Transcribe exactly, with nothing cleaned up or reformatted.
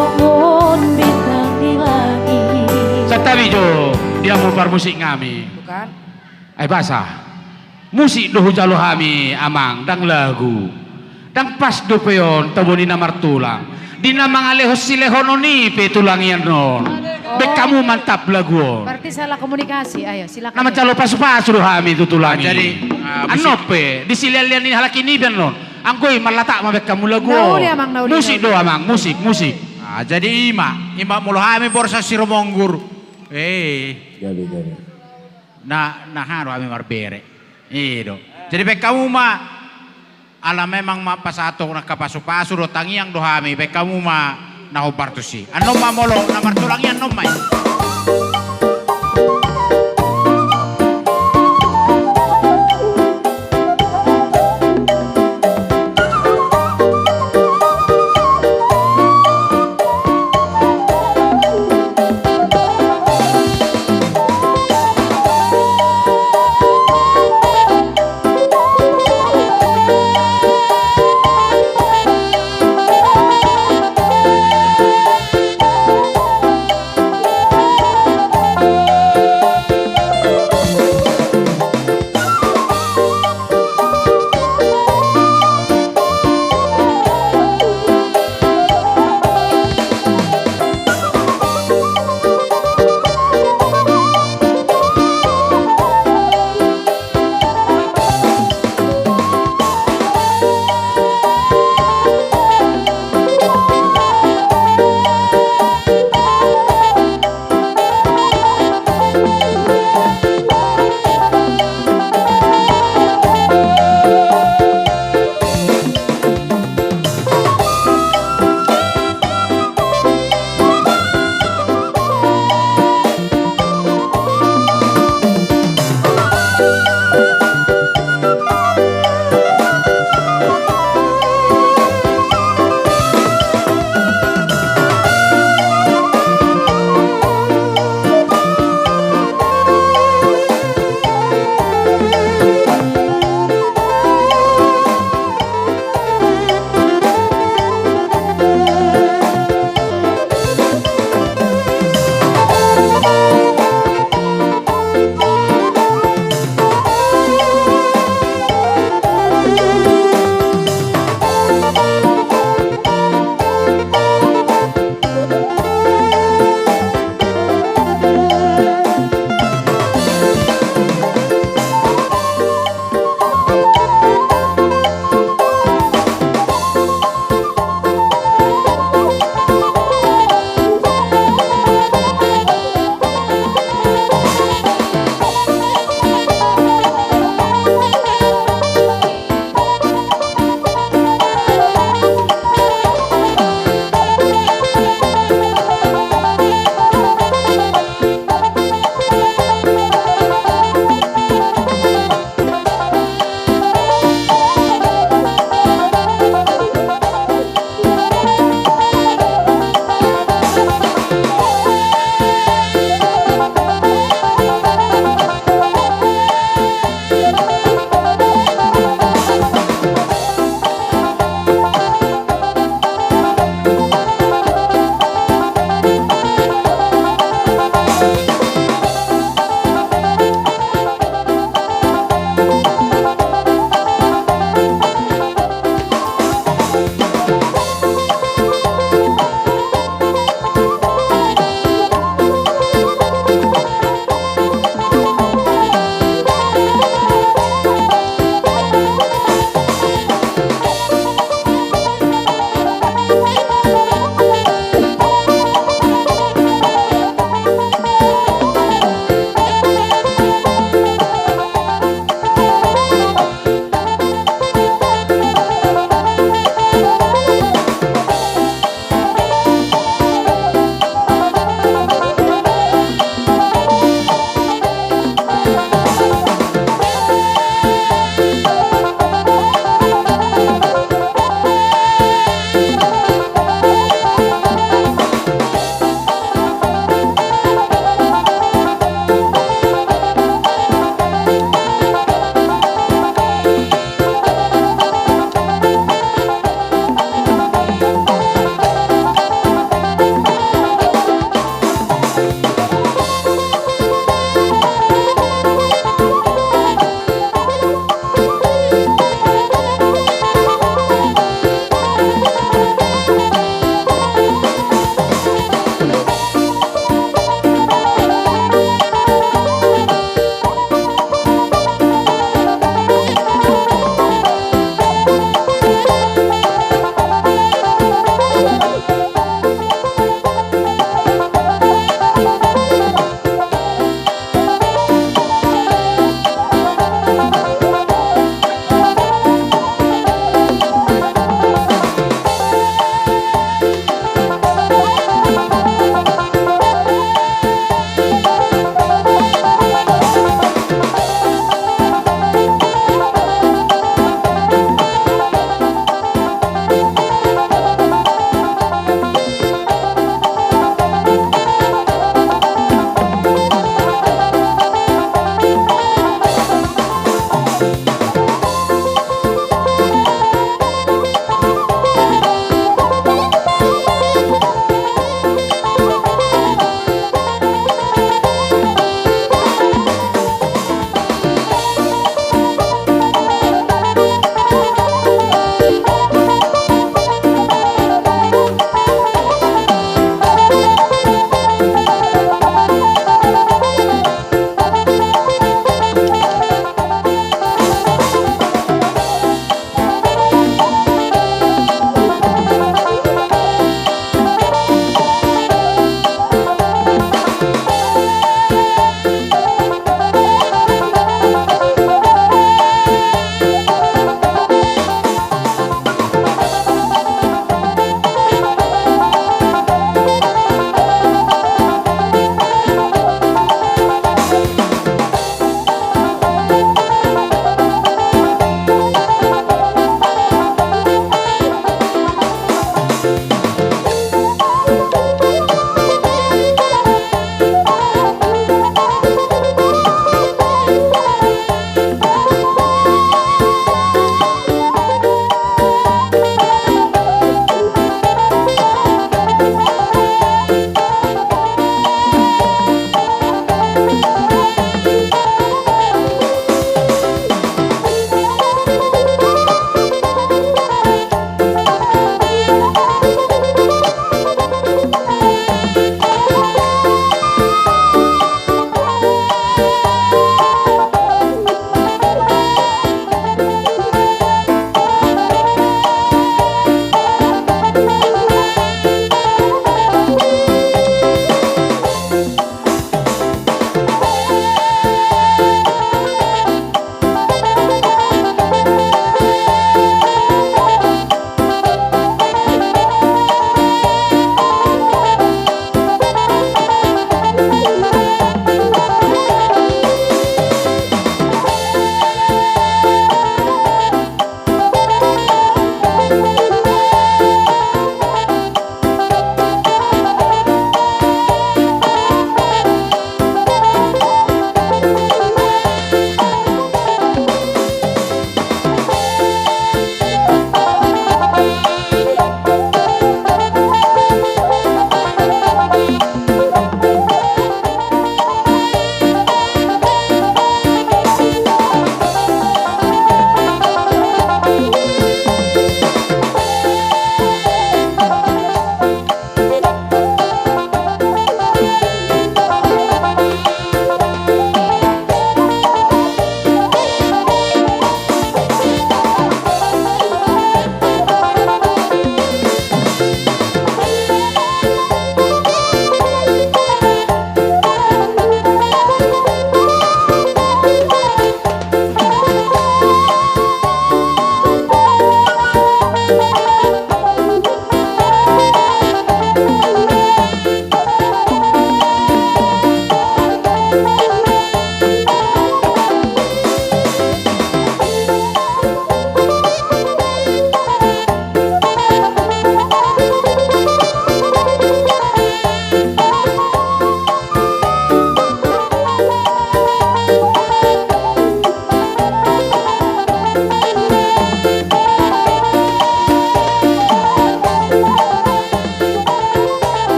Songon bintang di langit. Santabi jo, dia mau parmusik ngami. Bukan. Ai basa. Musik do hujalo hami, Amang, ndang lagu. Ndang pas dope on tabo ni na martulang. Di na mangalehon silehonon i pe tulangian on. Oh. Baen hamu mantap lagu on. Berarti salah komunikasi. Ayo, silakan. Na manjalo pasupasu do hami tu tulang i. Ah, jadi, ah, annon pe, di sileanlean ni halak i nian on. Anggo i marlatak ma baen hamu lagu on. Nauli, Amang, nauli, nauli. Musik do, Amang, musik, musik. Ah, jadi i ma, i ma molo hami borsak Sirumonggur. Eh. Gabe, gabe. Na, na aha do hami marbere. I do. Jadi baen hamu ma, ala memang ma pasahathon angka pasupasu do, tangiang do hami, baen hamu ma na hombar tusi. Annon ma molo na martulang i, annon ma i.